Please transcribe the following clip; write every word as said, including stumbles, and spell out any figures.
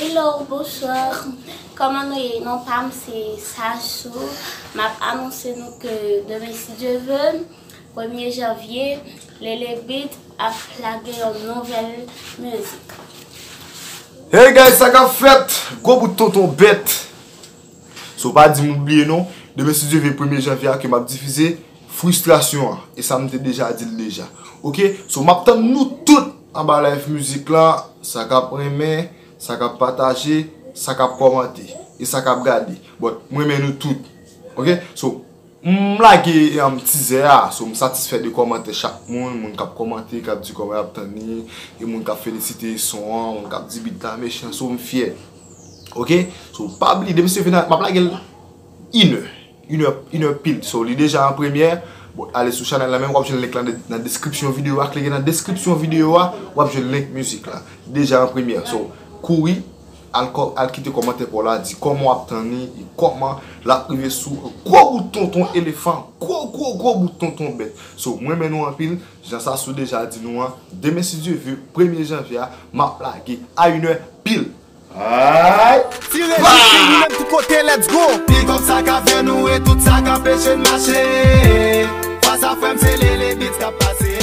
Hello, bonsoir. Kòman nou ye? Non pa m se Sachou. M ap anonse nou ke demen, si Dye ve, premye janvye, Lele Beat ap lage yon nouvèl mizik. Hey guys, sa k ap fèt? Gwo bout tonton bèt. So pa di m bliye non. Demen, si Dye ve, premye janvye a ke m ap difize Fristrasyon an. E sa m te deja di l deja. Oke? So m ap tann nou tout anba live mizik la. Sa k ap renmen, sa k ap pataje, sa k ap kòmante, e sa k ap gade. But m renmen nou tout. Oke? So, m lage um, tizè a. So, m satisfè de kòmantè chak moun. Moun k ap kòmante, k ap di kòman y ap tann li, e moun k ap felisite son an, moun k ap di beat la mechan. So, m fyè. Oke? So, pa bliye, demen, si Dye ve, m ap lage l inè. Inè, inè pil. So, li deja an premyè. Bon, ale sou chanèl la menm, w ap jwenn link la nan deskripsyon videyo a. Klike nan deskripsyon videyo a, w ap jwenn link mizik la. Li deja an premyè. So, kouri, al, kò- al kite kòmantè pa w la, di kòman w ap tann li, e kòman l ap rive sou gwo bout tonton elefan, gwo, gwo, gwo bout tonton bèt. So, mwen renmen nou anpil. Jan Sachou deja di nou an, demen, si Dye ve, premye janvye a, m ap lage a inè pil. Ay! Tire, tire, li menm tout kote, let's go! Big up sa k ap vè nou e tout sa k anpeche n mache. Fas a frè m, se Lele Beat k ap pase.